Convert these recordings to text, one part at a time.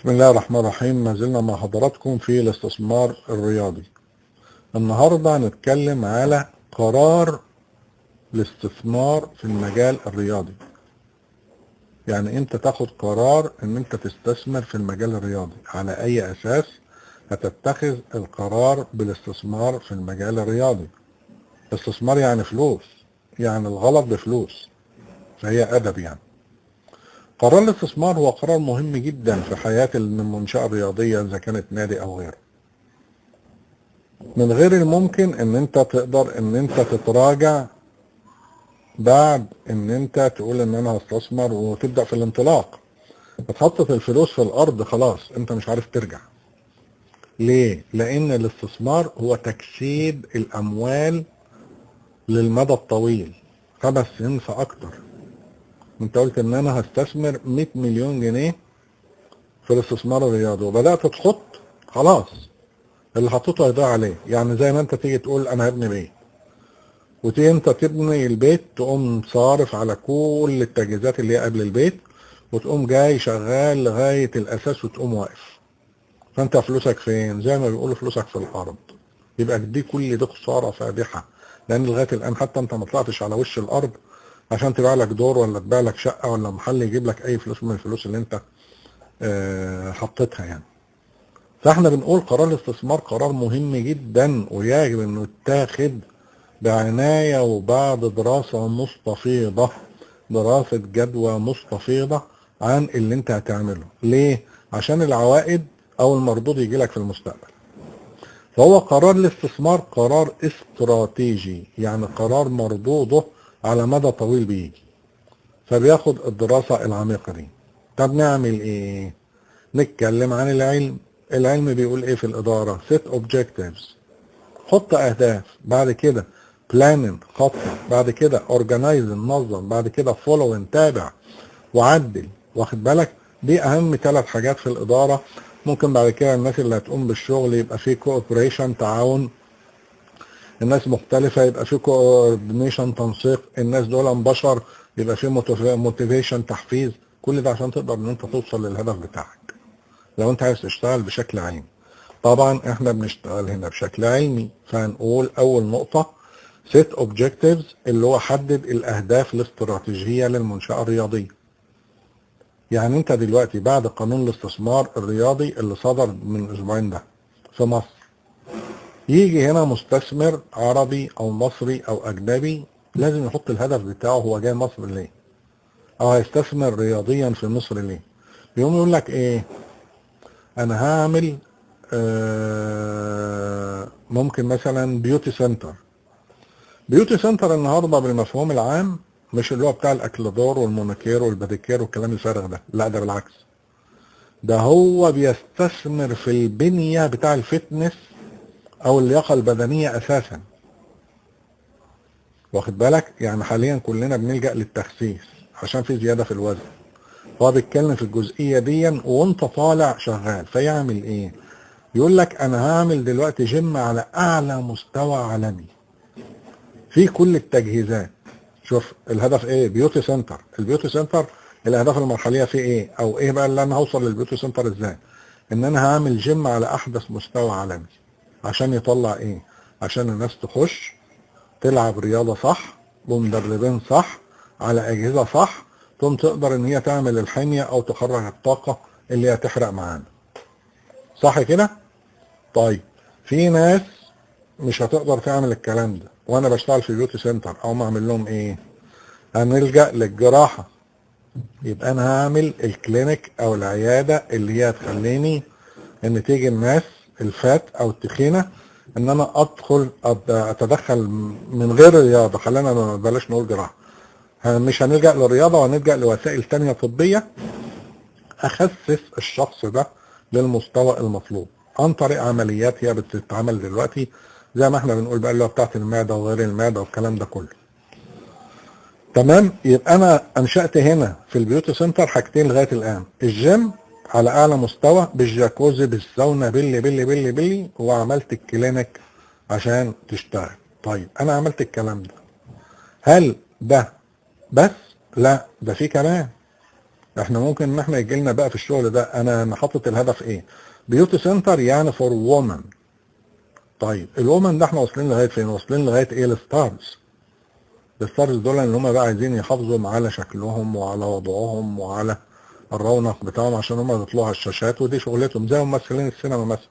بسم الله الرحمن الرحيم. ما زلنا مع حضراتكم في الاستثمار الرياضي. النهاردة هنتكلم على قرار الاستثمار في المجال الرياضي. يعني انت تاخد قرار ان انت تستثمر في المجال الرياضي، على اي اساس هتتخذ القرار بالاستثمار في المجال الرياضي؟ استثمار يعني فلوس، يعني الغلط بفلوس، فهي ادب يعني. قرار الاستثمار هو قرار مهم جدا في حياة المنشأة الرياضية إذا كانت نادي أو غيره. من غير الممكن إن أنت تقدر إن أنت تتراجع بعد إن أنت تقول إن أنا هستثمر وتبدأ في الانطلاق. اتحطت الفلوس في الأرض خلاص، أنت مش عارف ترجع. ليه؟ لأن الاستثمار هو تكسيب الأموال للمدى الطويل، 5 سنين فأكتر. انت قلت ان انا هستثمر 100 مليون جنيه في الاستثمار الرياضي وبدأت تحط، خلاص اللي حطيته هيضيع عليه. يعني زي ما انت تيجي تقول انا هبني بيت، وتيجي انت تبني البيت تقوم صارف على كل التجهيزات اللي هي قبل البيت، وتقوم جاي شغال لغاية الاساس وتقوم واقف. فانت فلوسك فين؟ زي ما بيقولوا فلوسك في الارض. يبقى دي كل دي خسارة فادحة، لان لغاية الان حتى انت ما طلعتش على وش الارض عشان تبيع لك دور ولا تبيع لك شقة ولا محل يجيب لك أي فلوس من الفلوس اللي أنت حطيتها يعني. فإحنا بنقول قرار الاستثمار قرار مهم جدا، ويجب إنه يتاخد بعناية وبعد دراسة مستفيضة، دراسة جدوى مستفيضة عن اللي أنت هتعمله. ليه؟ عشان العوائد أو المردود يجي لك في المستقبل. فهو قرار الاستثمار قرار استراتيجي، يعني قرار مردودة على مدى طويل بيجي، فبياخد الدراسة العميقة دي. طب نعمل ايه؟ نتكلم عن العلم. العلم بيقول ايه في الإدارة؟ set objectives، حط أهداف، بعد كده planning خطط، بعد كده organize نظم، بعد كده follow تابع وعدل. واخد بالك؟ دي أهم 3 حاجات في الإدارة. ممكن بعد كده الناس اللي هتقوم بالشغل يبقى فيه cooperation تعاون، الناس مختلفة يبقى في coordination تنسيق، الناس دول بشر يبقى في motivation تحفيز. كل ده عشان تقدر ان انت توصل للهدف بتاعك لو انت عايز تشتغل بشكل علمي. طبعا احنا بنشتغل هنا بشكل علمي، فهنقول اول نقطة set objectives اللي هو حدد الاهداف الاستراتيجية للمنشأة الرياضية. يعني انت دلوقتي بعد قانون الاستثمار الرياضي اللي صدر من اسبوعين ده في مصر، يجي هنا مستثمر عربي او مصري او اجنبي لازم يحط الهدف بتاعه، هو جاي مصر ليه؟ او هيستثمر رياضيا في مصر ليه؟ يقوم يقول لك ايه؟ انا هعمل ممكن مثلا beauty center. beauty center النهارده بالمفهوم العام مش اللي هو بتاع الاكلادور والمونيكير والباديكير والكلام الفارغ ده، لا ده بالعكس، ده هو بيستثمر في البنية بتاع ال fitness او اللياقة البدنية اساسا. واخد بالك؟ يعني حاليا كلنا بنلجأ للتخسيس عشان في زيادة في الوزن، فهو بيتكلم في الجزئية دي وانت طالع شغال. فيعمل ايه؟ يقول لك انا هعمل دلوقتي جيم على اعلى مستوى عالمي في كل التجهيزات. شوف الهدف ايه؟ beauty center. ال beauty center الاهداف المرحلية فيه ايه؟ او ايه بقى اللي انا هوصل لل beauty center ازاي؟ ان انا هعمل جيم على احدث مستوى عالمي. عشان يطلع ايه؟ عشان الناس تخش تلعب رياضة صح، بمدربين صح، على اجهزة صح، ثم تقدر ان هي تعمل الحمية او تخرج الطاقة اللي هي تحرق معانا. صح كده؟ طيب في ناس مش هتقدر تعمل الكلام ده، وانا بشتغل في beauty center، او ما اعمل لهم ايه؟ هنلجأ للجراحة. يبقى انا هعمل ال clinic او العيادة اللي هي هتخليني ان تيجي الناس ال fat او التخينه ان انا ادخل اتدخل من غير رياضة. خلينا بلاش نقول جراحه، مش هنلجأ للرياضة وهنلجأ لوسائل تانية طبية اخسس الشخص ده للمستوى المطلوب عن طريق عمليات هي بتتعمل دلوقتي زي ما احنا بنقول بقى اللي هو بتاعت المعدة وغير المعدة والكلام ده كله. تمام؟ يبقى انا انشأت هنا في ال beauty center حاجتين لغاية الان، الجيم على اعلى مستوى بالجاكوزي بالساونا باللي باللي باللي باللي، وعملت ال clinic عشان تشتغل. طيب انا عملت الكلام ده، هل ده بس؟ لا، ده في كمان. احنا ممكن ان احنا يجي لنا بقى في الشغل ده، انا حاطط الهدف ايه؟ beauty center يعني for women. طيب ال women ده احنا واصلين لغاية فين؟ واصلين لغاية ايه؟ ال stars. ال stars دول اللي هم بقى عايزين يحافظوا على شكلهم وعلى وضعهم وعلى الرونق بتاعهم، عشان هم يطلعوا على الشاشات، ودي شغلتهم زي ممثلين السينما مثلا،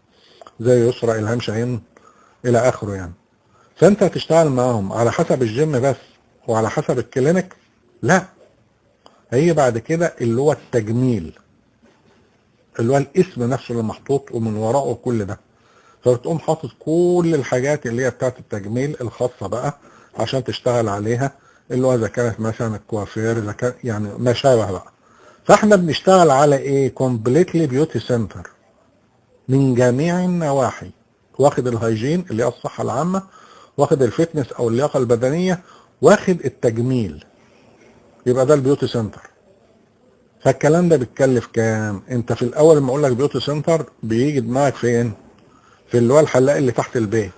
زي يسرا، الهام شاهين، الى اخره يعني. فانت هتشتغل معاهم على حسب الجيم بس وعلى حسب ال clinic؟ لا، هي بعد كده اللي هو التجميل، اللي هو الاسم نفسه اللي محطوط ومن وراءه كل ده. فبتقوم حاطط كل الحاجات اللي هي بتاعت التجميل الخاصة بقى عشان تشتغل عليها، اللي هو اذا كانت مثلا الكوافير، اذا كان يعني ما شابه بقى. فاحنا بنشتغل على ايه؟ completely beauty center من جميع النواحي، واخد ال hygiene اللي هي الصحة العامة، واخد ال fitness او اللياقة البدنية، واخد التجميل، يبقى ده ال beauty center. فالكلام ده بيتكلف كام؟ انت في الاول لما اقول لك beauty center بيجي دماغك فين؟ في اللي هو الحلاق اللي تحت البيت،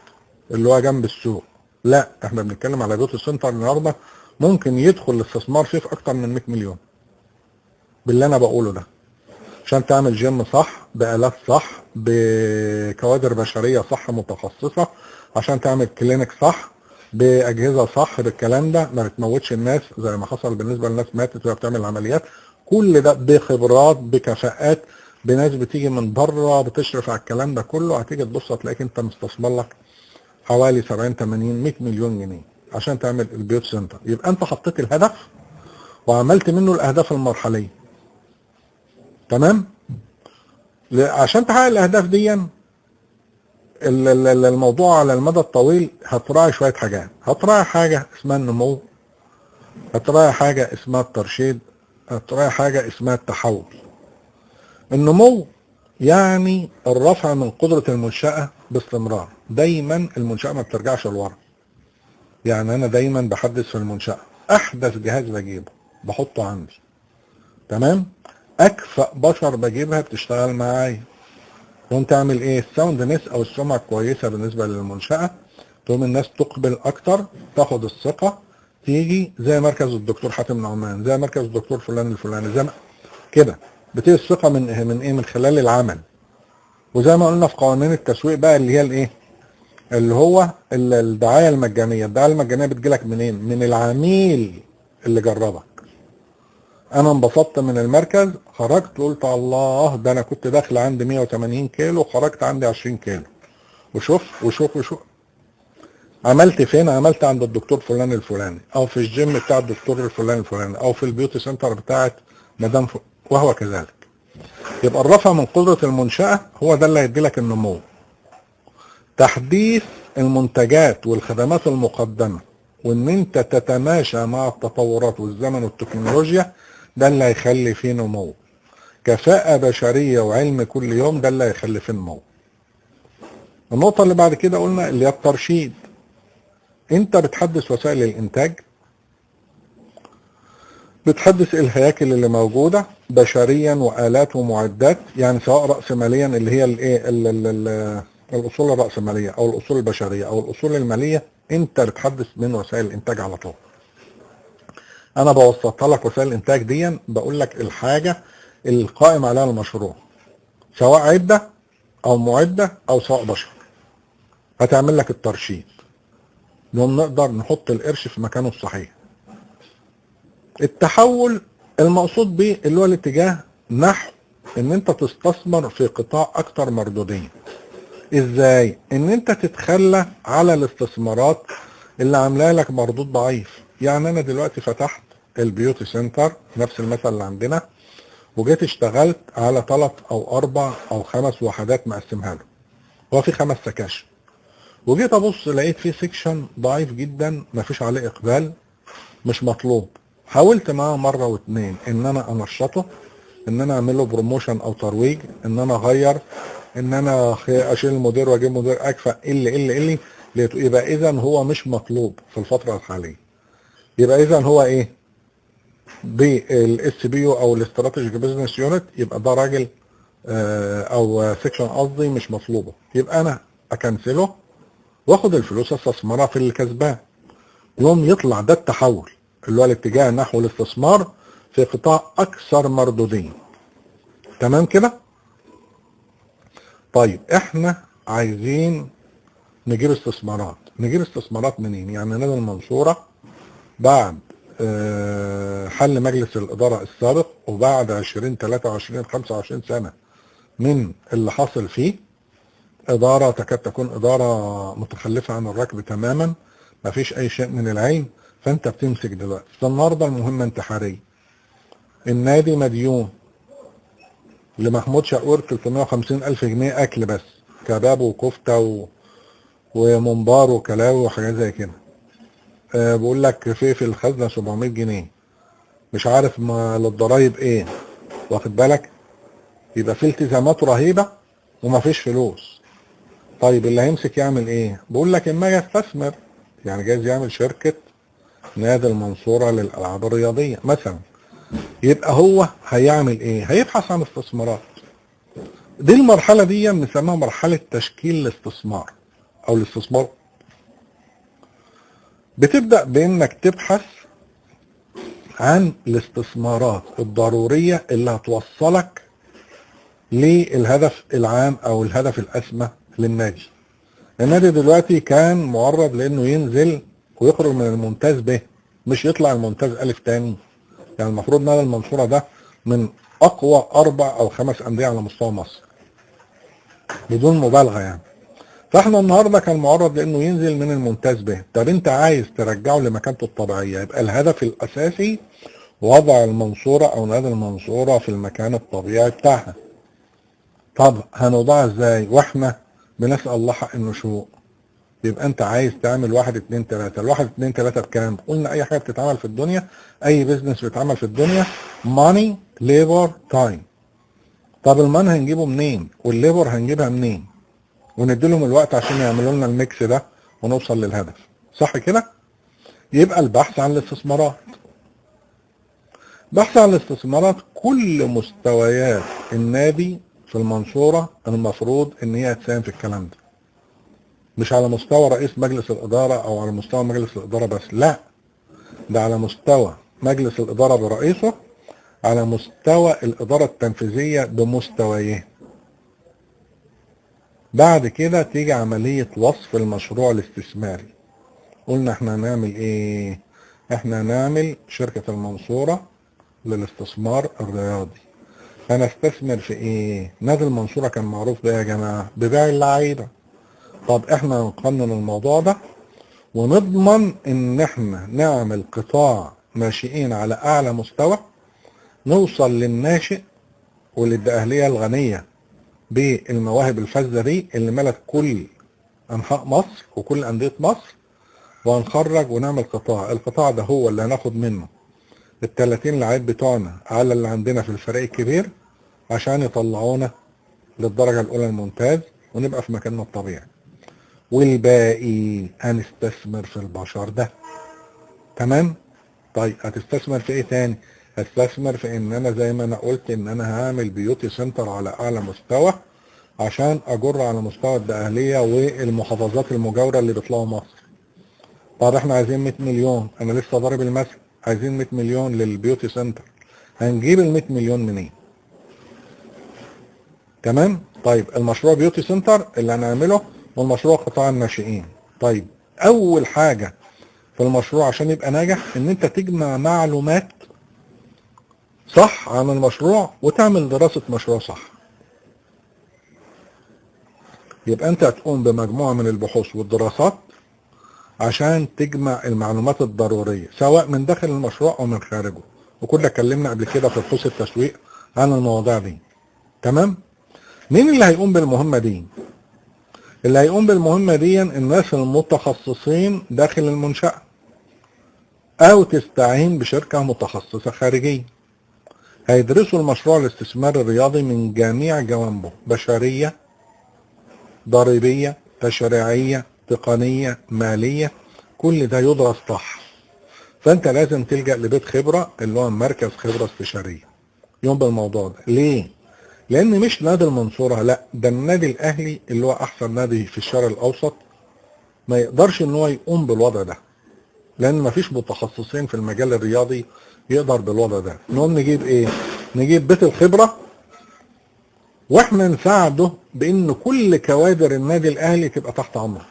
اللي هو جنب السوق. لا، احنا بنتكلم على beauty center النهارده ممكن يدخل الاستثمار فيه في اكتر من 100 مليون باللي انا بقوله ده، عشان تعمل جيم صح، بآلات صح، بكوادر بشرية صح متخصصة، عشان تعمل clinic صح، بأجهزة صح، بالكلام ده ما بتموتش الناس زي ما حصل بالنسبة للناس ماتت وهي بتعمل عمليات. كل ده بخبرات، بكفاءات، بناس بتيجي من بره بتشرف على الكلام ده كله. هتيجي تبص هتلاقيك انت مستثمر لك حوالي 70 80 100 مليون جنيه عشان تعمل ال beauty center. يبقى انت حطيت الهدف وعملت منه الاهداف المرحليه، تمام؟ عشان تحقق الاهداف دي الموضوع على المدى الطويل هتراعي شوية حاجات. هتراعي حاجة اسمها النمو، هتراعي حاجة اسمها الترشيد، هتراعي حاجة اسمها التحول. النمو يعني الرفع من قدرة المنشأة باستمرار، دايما المنشأة ما بترجعش لورا. يعني أنا دايما بحدث في المنشأة، أحدث جهاز بجيبه بحطه عندي، تمام؟ أكفأ بشر بجيبها بتشتغل معايا. وانت تعمل ايه؟ ال soundness او السمعة الكويسة بالنسبة للمنشأة، تقوم الناس تقبل اكتر، تاخد الثقة، تيجي زي مركز الدكتور حاتم نعمان، زي مركز الدكتور فلان الفلاني، زي ما كده بتيجي الثقة من ايه؟ من خلال العمل. وزي ما قلنا في قوانين التسويق بقى اللي هي الايه؟ اللي هو الدعاية المجانية. الدعاية المجانية بتجيلك منين؟ من العميل اللي جربك. انا انبسطت من المركز، خرجت قلت الله ده انا كنت داخل عندي 180 كيلو، خرجت عندي 20 كيلو، وشوف وشوف وشوف عملت فين؟ عملت عند الدكتور فلان الفلاني، او في الجيم بتاع الدكتور الفلاني الفلاني، او في ال beauty center بتاعت مدام وهو كذلك. يبقى الرفع من قدرة المنشأة هو ده اللي هيدي لك النمو. تحديث المنتجات والخدمات المقدمة، وان انت تتماشى مع التطورات والزمن والتكنولوجيا، ده اللي هيخلي فيه نمو. كفاءة بشرية وعلم كل يوم، ده اللي هيخلي فيه نمو. النقطة اللي بعد كده قلنا اللي هي الترشيد. انت بتحدث وسائل الانتاج، بتحدث الهياكل اللي موجودة بشريا وآلات ومعدات، يعني سواء رأسماليا اللي هي الايه الاصول الرأسمالية او الاصول البشرية او الاصول المالية، انت بتحدث من وسائل الانتاج على طول. انا بوسطها لك وسائل الانتاج دي، بقول لك الحاجة القائم عليها المشروع، سواء عدة او معدة او سواء بشر، هتعمل لك الترشيد، نقوم نقدر نحط القرش في مكانه الصحيح. التحول المقصود به اللي هو الاتجاه نحو ان انت تستثمر في قطاع اكتر مردودية. ازاي؟ ان انت تتخلى على الاستثمارات اللي عامله لك مردود ضعيف. يعني انا دلوقتي فتحت ال beauty center نفس المثل اللي عندنا، وجيت اشتغلت على 3 او 4 او 5 وحدات مقسمها له، هو في 5 سكاشن، وجيت ابص لقيت في section ضعيف جدا مفيش عليه اقبال، مش مطلوب. حاولت معاه مرة واتنين ان انا انشطة، ان انا اعمل له promotion او ترويج، ان انا اغير، ان انا اشيل المدير واجيب مدير اكفأ، اللي لقيته. يبقى اذا هو مش مطلوب في الفترة الحالية. يبقى اذا هو ايه؟ بال SBU او ال strategic business unit، يبقى ده راجل او section قصدي مش مطلوبه، يبقى انا اكنسله واخد الفلوس استثمرها في الكسبان. يوم يطلع ده التحول اللي هو الاتجاه نحو الاستثمار في قطاع اكثر مردودية. تمام كده؟ طيب احنا عايزين نجيب استثمارات، نجيب استثمارات منين؟ يعني نادي المنصورة بعد حل مجلس الإدارة السابق وبعد 20 23 25 سنة من اللي حصل فيه، إدارة تكاد تكون إدارة متخلفة عن الركب تماما، مفيش أي شيء من العلم. فأنت بتمسك دلوقتي، فالنهارده المهمة انتحارية. النادي مديون لمحمود شقور 350 ألف جنيه أكل بس، كباب وكفتة وممبار وكلاوي وحاجات زي كده. بقول لك في الخزنة 700 جنيه، مش عارف ما للضرايب ايه، واخد بالك؟ يبقى في التزامات رهيبة ومفيش فلوس. طيب اللي هيمسك يعمل ايه؟ بقول لك اما اجي استثمر، يعني جايز يعمل شركة نادي المنصورة للألعاب الرياضية مثلا. يبقى هو هيعمل ايه؟ هيبحث عن استثمارات. دي المرحلة دي بنسميها مرحلة تشكيل الاستثمار او الاستثمار. بتبدأ بانك تبحث عن الاستثمارات الضرورية اللي هتوصلك للهدف العام او الهدف الاسمى للنادي. النادي دلوقتي كان معرض لانه ينزل ويخرج من الممتاز به، مش يطلع الممتاز الف تاني. يعني المفروض نادي المنصورة ده من اقوى 4 أو 5 اندية على مستوى مصر بدون مبالغة يعني. فاحنا النهارده كان معرض لانه ينزل من الممتاز به. طب انت عايز ترجعه لمكانته الطبيعية، يبقى الهدف الاساسي وضع المنصورة او نادي المنصورة في المكان الطبيعي بتاعها. طب هنوضعها ازاي واحنا بنسأل الله حق النشوء؟ يبقى انت عايز تعمل 1 2 3. ال1 2 3 بكام؟ قلنا اي حاجة بتتعمل في الدنيا، اي business بيتعمل في الدنيا، money labor time. طب ال money هنجيبه منين؟ وال labor هنجيبها منين؟ وندي لهم الوقت عشان يعملوا لنا ال mix ده ونوصل للهدف، صح كده؟ يبقى البحث عن الاستثمارات. بحث عن الاستثمارات كل مستويات النادي في المنصورة المفروض ان هي تساهم في الكلام ده، مش على مستوى رئيس مجلس الإدارة او على مستوى مجلس الإدارة بس، لا، ده على مستوى مجلس الإدارة برئيسه، على مستوى الإدارة التنفيذية بمستويين. بعد كده تيجي عملية وصف المشروع الاستثماري. قلنا احنا هنعمل ايه؟ احنا هنعمل شركة المنصورة للاستثمار الرياضي. هنستثمر في ايه؟ نادي المنصورة كان معروف بيه يا جماعة؟ ببيع اللعيبة. طب احنا هنقنن الموضوع ده ونضمن ان احنا نعمل قطاع ناشئين على اعلى مستوى، نوصل للناشئ وللدقهلية الغنية بالمواهب الفذة دي اللي ملت كل انحاء مصر وكل اندية مصر، وهنخرج ونعمل قطاع. القطاع ده هو اللي هناخد منه ال30 لعيب بتوعنا على اللي عندنا في الفريق الكبير عشان يطلعونا للدرجة الأولى الممتاز ونبقى في مكاننا الطبيعي، والباقي هنستثمر في البشر ده. تمام؟ طيب هتستثمر في ايه تاني؟ هستثمر في ان انا زي ما انا قلت ان انا هعمل beauty center على اعلى مستوى عشان اجر على مستوى الدقهلية والمحافظات المجاورة اللي بيطلعوا مصر. طب احنا عايزين 100 مليون، انا لسه ضارب المثل، عايزين 100 مليون لل beauty center، هنجيب ال 100 مليون منين؟ تمام؟ طيب المشروع beauty center اللي هنعمله والمشروع قطاع الناشئين. طيب اول حاجة في المشروع عشان يبقى ناجح ان انت تجمع معلومات صح عن المشروع وتعمل دراسة مشروع صح. يبقى انت هتقوم بمجموعة من البحوث والدراسات عشان تجمع المعلومات الضرورية سواء من داخل المشروع او من خارجه، وكنا اتكلمنا قبل كده في بحوث التسويق عن المواضيع دي. تمام؟ مين اللي هيقوم بالمهمة دي؟ اللي هيقوم بالمهمة دي الناس المتخصصين داخل المنشأة، او تستعين بشركة متخصصة خارجية. هيدرسوا المشروع الاستثماري الرياضي من جميع جوانبه، بشرية، ضريبية، تشريعية، تقنية، مالية، كل ده يدرس صح. فانت لازم تلجأ لبيت خبرة اللي هو مركز خبرة استشارية يقوم بالموضوع ده. ليه؟ لان مش نادي المنصورة، لا، ده النادي الاهلي اللي هو احسن نادي في الشرق الاوسط ما يقدرش ان هو يقوم بالوضع ده. لان مفيش متخصصين في المجال الرياضي يقدر بالوضع ده. نقوم نجيب ايه؟ نجيب بيت الخبرة واحنا نساعده بان كل كوادر النادي الاهلي تبقى تحت امره.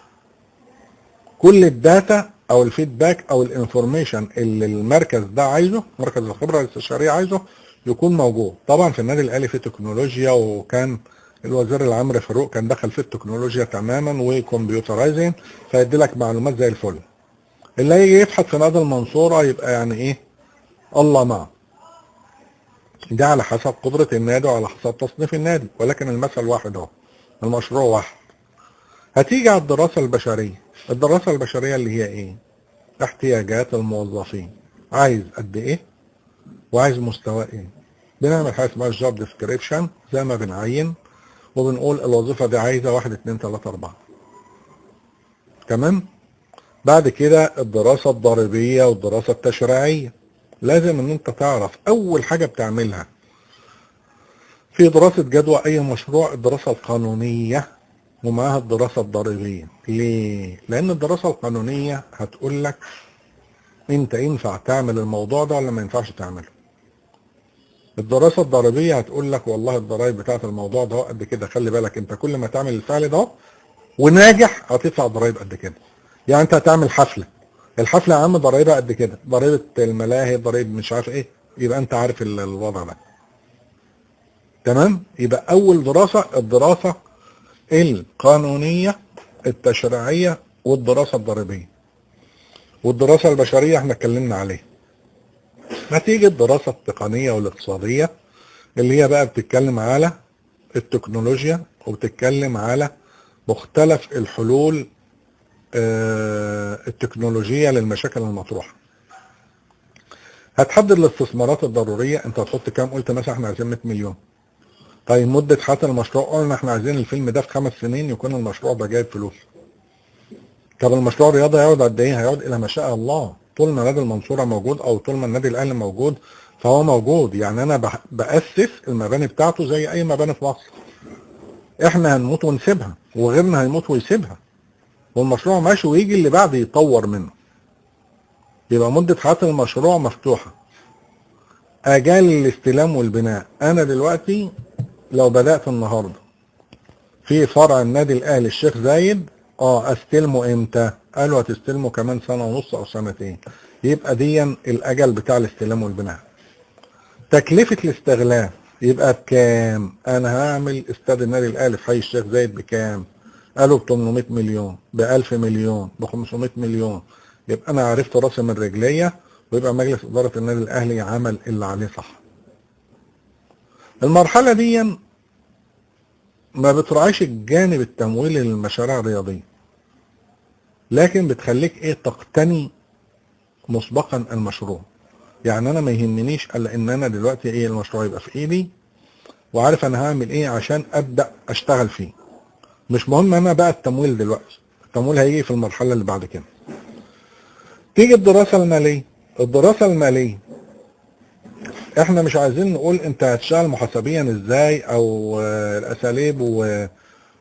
كل ال data او ال feedback او ال information اللي المركز ده عايزه، مركز الخبرة الاستشارية عايزه، يكون موجود. طبعا في النادي الاهلي في تكنولوجيا، وكان الوزير العمرو فاروق كان دخل في التكنولوجيا تماما و computerizing، فيدي لك معلومات زي الفل. اللي هيجي يبحث في نادي المنصورة يبقى يعني ايه؟ الله معه. ده على حسب قدرة النادي وعلى حسب تصنيف النادي، ولكن المثل واحد اهو، المشروع واحد. هتيجي على الدراسة البشرية. الدراسة البشرية اللي هي ايه؟ احتياجات الموظفين، عايز قد ايه وعايز مستوى ايه. بنعمل حاجة اسمها ال job description زي ما بنعين وبنقول الوظيفة دي عايزة 1 2 3 4. تمام؟ بعد كده الدراسة الضريبية والدراسة التشريعية. لازم ان انت تعرف اول حاجة بتعملها في دراسة جدوى اي مشروع الدراسة القانونية ومعاها الدراسة الضريبية. ليه؟ لان الدراسة القانونية هتقول لك انت ينفع تعمل الموضوع ده ولا ما ينفعش تعمله. الدراسة الضريبية هتقول لك والله الضرايب بتاعت الموضوع ده قد كده، خلي بالك انت كل ما تعمل الفعل ده وناجح هتدفع ضرايب قد كده. يعني انت هتعمل حفلة، الحفلة يا عم ضرايبها قد كده، ضريبة الملاهي، ضريب مش عارف ايه، يبقى انت عارف الوضع ده. تمام؟ يبقى اول دراسة الدراسة القانونية التشريعية والدراسة الضريبية. والدراسة البشرية احنا اتكلمنا عليها. نتيجة الدراسة التقنية والاقتصادية اللي هي بقى بتتكلم على التكنولوجيا وبتتكلم على مختلف الحلول التكنولوجية للمشاكل المطروحة. هتحدد الاستثمارات الضرورية، انت هتحط كام؟ قلت مثلا احنا عايزين 100 مليون. طيب مدة حياة المشروع قلنا احنا عايزين الفيلم ده في 5 سنين يكون المشروع ده جايب فلوس. طب المشروع الرياضي هيقعد قد ايه؟ هيقعد الى ما شاء الله، طول ما نادي المنصورة موجود او طول ما النادي الاهلي موجود فهو موجود. يعني انا بأسس المباني بتاعته زي اي مباني في مصر. احنا هنموت ونسيبها وغيرنا هيموت ويسيبها، والمشروع ماشي ويجي اللي بعد يطور منه. يبقى مدة حياة المشروع مفتوحة. اجال الاستلام والبناء، انا دلوقتي لو بدأت النهاردة في فرع النادي الاهلي الشيخ زايد، استلمه امتى؟ قالوا هتستلمه كمان 1.5 سنة او 2 سنين. يبقى دي الاجل بتاع الاستلام والبناء. تكلفة الاستغلال يبقى بكام؟ انا هعمل استاد النادي الاهلي في حي الشيخ زايد بكام؟ قالوا ب 800 مليون، ب 1000 مليون، ب 500 مليون. يبقى انا عرفت راسي من رجليا، ويبقى مجلس ادارة النادي الاهلي عمل اللي عليه صح. المرحلة دي ما بتراعيش الجانب التمويلي للمشاريع الرياضية، لكن بتخليك ايه؟ تقتني مسبقا المشروع. يعني انا ما يهمنيش الا ان انا دلوقتي ايه المشروع يبقى في ايدي وعارف انا هعمل ايه عشان ابدا اشتغل فيه. مش مهم انا بقى التمويل دلوقتي، التمويل هيجي في المرحلة اللي بعد كده. تيجي الدراسة المالية. الدراسة المالية احنا مش عايزين نقول انت هتشتغل محاسبيا ازاي او الاساليب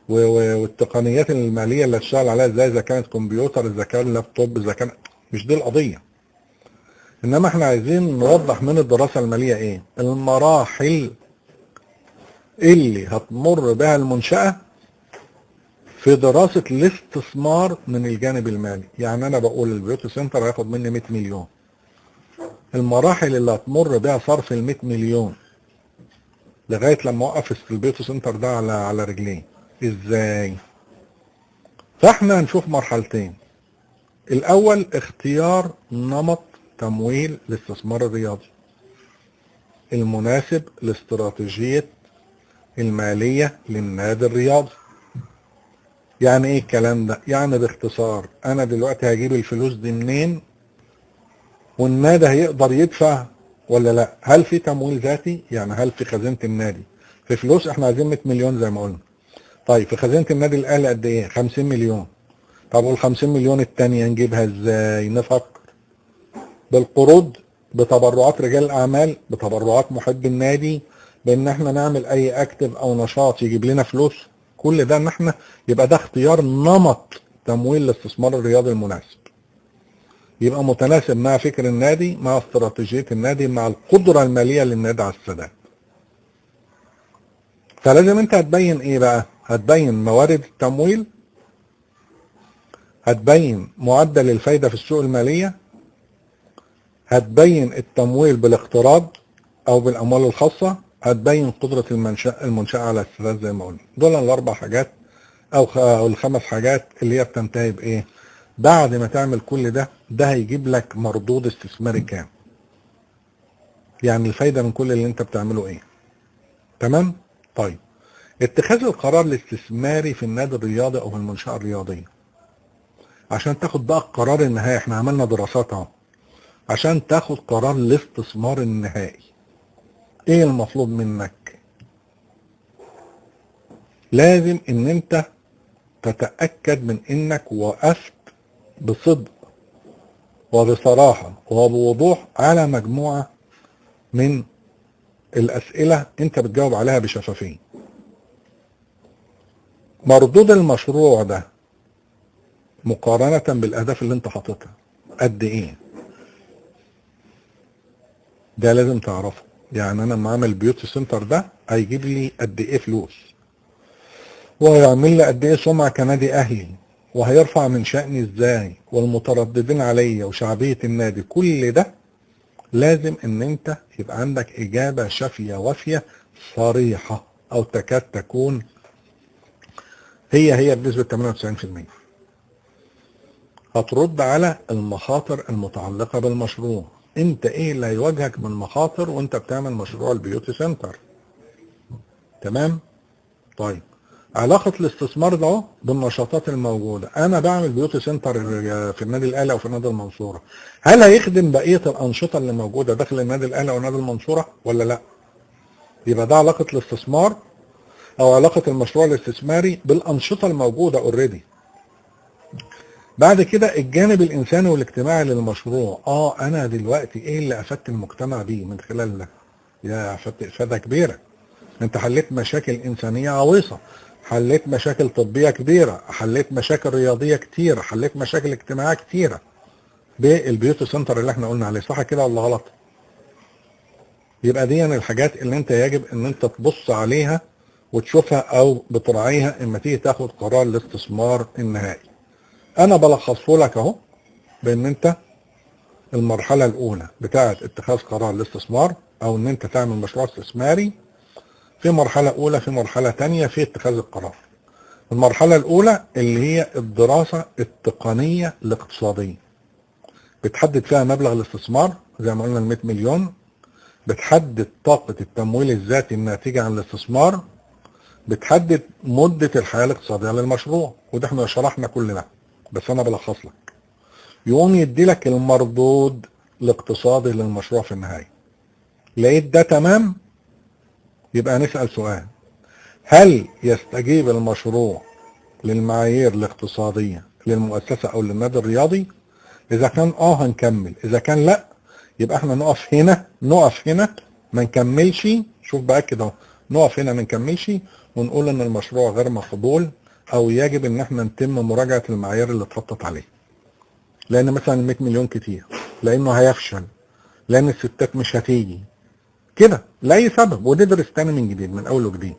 والتقنيات المالية اللي هتشتغل عليها ازاي، اذا كانت كمبيوتر، اذا كان لابتوب، اذا كان، مش دي القضية. انما احنا عايزين نوضح من الدراسة المالية ايه المراحل اللي هتمر بها المنشأة في دراسة الاستثمار من الجانب المالي. يعني انا بقول ال beauty center هياخد مني 100 مليون، المراحل اللي هتمر بها صرف ال 100 مليون لغاية لما اوقف ال beauty center ده على رجليه ازاي؟ فاحنا هنشوف مرحلتين. الاول اختيار نمط تمويل الاستثمار الرياضي المناسب لاستراتيجية المالية للنادي الرياضي. يعني ايه الكلام ده؟ يعني باختصار انا دلوقتي هجيب الفلوس دي منين، والنادي هيقدر يدفع ولا لا؟ هل في تمويل ذاتي؟ يعني هل في خزينة النادي في فلوس؟ احنا عايزين 100 مليون زي ما قلنا. طيب في خزينة النادي الاهلي قد ايه؟ 50 مليون. طب وال 50 مليون التانية نجيبها ازاي؟ نفكر بالقروض، بتبرعات رجال الاعمال، بتبرعات محب النادي، بان احنا نعمل اي active او نشاط يجيب لنا فلوس. كل ده ان احنا يبقى ده اختيار نمط تمويل الاستثمار الرياضي المناسب. يبقى متناسب مع فكر النادي، مع استراتيجية النادي، مع القدرة المالية للنادي على السداد. فلازم انت هتبين ايه بقى؟ هتبين موارد التمويل، هتبين معدل الفايدة في السوق المالية، هتبين التمويل بالاقتراض او بالاموال الخاصة، هتبين قدرة المنشأة على السداد زي ما قلنا. دول الاربع حاجات او الخمس حاجات اللي هي بتنتهي بايه؟ بعد ما تعمل كل ده، ده هيجيب لك مردود استثماري كام، يعني الفايدة من كل اللي انت بتعمله ايه. تمام؟ طيب اتخاذ القرار الاستثماري في النادي الرياضي او في المنشأة الرياضية، عشان تاخد بقى القرار النهائي، احنا عملنا دراسات اهو عشان تاخد قرار الاستثمار النهائي. ايه المطلوب منك؟ لازم ان انت تتأكد من انك وقفت بصدق وبصراحة وبوضوح على مجموعة من الأسئلة انت بتجاوب عليها بشفافية. مردود المشروع ده مقارنة بالأهداف اللي انت حاططها قد ايه؟ ده لازم تعرفه. يعني انا لما اعمل beauty center ده هيجيب لي قد ايه فلوس، وهيعمل لي قد ايه سمعة كنادي اهلي، وهيرفع من شأني ازاي، والمترددين عليا، وشعبية النادي. كل ده لازم ان انت يبقى عندك اجابة شافية وافية صريحة، او تكاد تكون هي بنسبة 98%. هترد على المخاطر المتعلقة بالمشروع. انت ايه اللي هيواجهك من مخاطر وانت بتعمل مشروع ال beauty center؟ تمام؟ طيب علاقة الاستثمار ده بالنشاطات الموجودة. انا بعمل beauty center في النادي الاهلي او في النادي المنصورة، هل هيخدم بقية الانشطة اللي موجودة داخل النادي الاهلي او النادي المنصورة ولا لا؟ يبقى ده علاقة الاستثمار او علاقة المشروع الاستثماري بالانشطة الموجودة already. بعد كده الجانب الانساني والاجتماعي للمشروع. انا دلوقتي ايه اللي افدت المجتمع بيه من خلال ده؟ يا افدت افادة كبيرة، انت حليت مشاكل انسانية عويصة، حليت مشاكل طبية كبيرة، حليت مشاكل رياضية كتيرة، حليت مشاكل اجتماعية كتيرة بال beauty center اللي احنا قلنا عليه. صح كده ولا غلط؟ يبقى دي الحاجات اللي انت يجب ان انت تبص عليها وتشوفها او بتراعيها اما تيجي تاخد قرار الاستثمار النهائي. انا بلخصه لك اهو بان انت المرحلة الاولى بتاعة اتخاذ قرار الاستثمار او ان انت تعمل مشروع استثماري، في مرحلة اولى، في مرحلة تانية، في اتخاذ القرار. المرحلة الاولى اللي هي الدراسة التقنية الاقتصادية، بتحدد فيها مبلغ الاستثمار زي ما قلنا ال 100 مليون، بتحدد طاقة التمويل الذاتي الناتجة عن الاستثمار، بتحدد مدة الحياة الاقتصادية للمشروع، وده احنا شرحنا كل ده بس انا بلخص لك. يقوم يدي لك المردود الاقتصادي للمشروع في النهاية. لقيت ده تمام، يبقى نسأل سؤال: هل يستجيب المشروع للمعايير الاقتصادية للمؤسسة او للنادي الرياضي؟ اذا كان هنكمل، اذا كان لا يبقى احنا نقف هنا، نقف هنا ما نكملش. شوف بقى كده اهو، نقف هنا ما نكملش ونقول ان المشروع غير مقبول، او يجب ان احنا نتم مراجعة المعايير اللي اتحطت عليه، لان مثلا 100 مليون كتير، لانه هيفشل، لان الستات مش هتيجي كده لاي سبب، وندرس تاني من جديد من اول وجديد.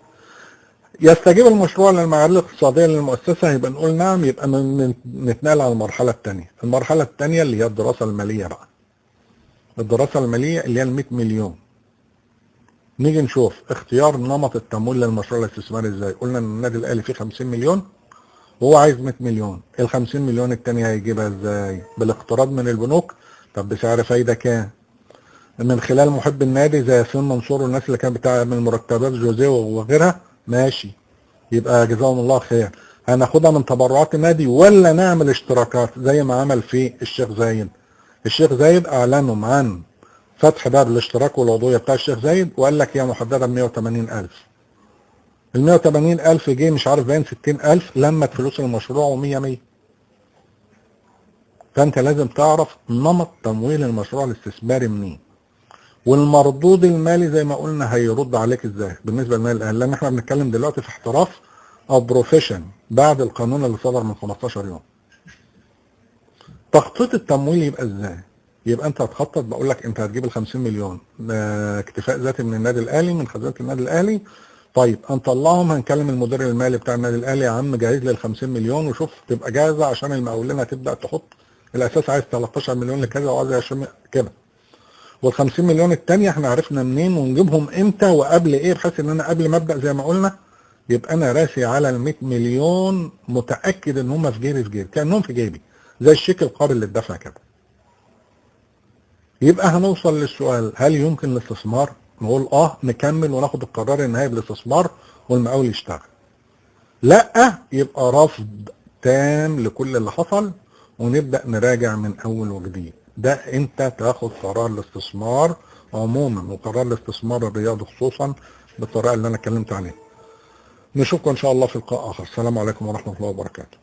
يستجيب المشروع للمعايير الاقتصادية للمؤسسة، يبقى نقول نعم، يبقى نتنقل على المرحلة الثانية. المرحلة الثانية اللي هي الدراسة المالية بقى. الدراسة المالية اللي هي ال 100 مليون، نيجي نشوف اختيار نمط التمويل للمشروع الاستثماري ازاي. قلنا ان النادي الاهلي فيه 50 مليون وهو عايز 100 مليون، ال 50 مليون الثانية هيجيبها ازاي؟ بالاقتراض من البنوك، طب بسعر فايدة كام؟ من خلال محب النادي زي ياسين منصور والناس اللي كانت بتعمل مرتبات جوزيه وغيرها، ماشي، يبقى جزاهم الله خير. هناخدها من تبرعات النادي ولا نعمل اشتراكات زي ما عمل في الشيخ زايد؟ الشيخ زايد اعلنوا عن فتح باب الاشتراك والعضوية بتاع الشيخ زايد، وقال لك هي محددة ب 180,000. ال 180,000 جه مش عارف باين 60,000 لمت فلوس المشروع و100 100. فانت لازم تعرف نمط تمويل المشروع الاستثماري منين، والمردود المالي زي ما قلنا هيرد عليك ازاي بالنسبة للنادي الاهلي، لان احنا بنتكلم دلوقتي في احتراف او profession بعد القانون اللي صدر من 15 يوم. تخطيط التمويل يبقى ازاي؟ يبقى انت هتخطط، بقول لك انت هتجيب ال 50 مليون اكتفاء ذاتي من النادي الاهلي، من خزينة النادي الاهلي. طيب هنطلعهم، هنكلم المدير المالي بتاع النادي الاهلي، يا عم جهز لي ال 50 مليون وشوف تبقى جاهزة عشان المقاولين هتبدا تحط الاساس، عايز 13 مليون لكذا وعايز 20 كده. وال 50 مليون الثانية احنا عرفنا منين ونجيبهم امتى وقبل ايه، بحيث ان انا قبل ما ابدا زي ما قلنا يبقى انا راسي على ال 100 مليون، متاكد ان هم في جيبي، في جيبي كانهم في جيبي زي الشيك القابل للدفع كده. يبقى هنوصل للسؤال هل يمكن الاستثمار؟ نقول نكمل وناخد القرار النهائي بالاستثمار والمقاول يشتغل. لا، يبقى رفض تام لكل اللي حصل ونبدأ نراجع من اول وجديد. ده انت تاخد قرار الاستثمار عموما وقرار الاستثمار الرياضي خصوصا بالطريقة اللي انا اتكلمت عليها. نشوفكم ان شاء الله في لقاء اخر. السلام عليكم ورحمة الله وبركاته.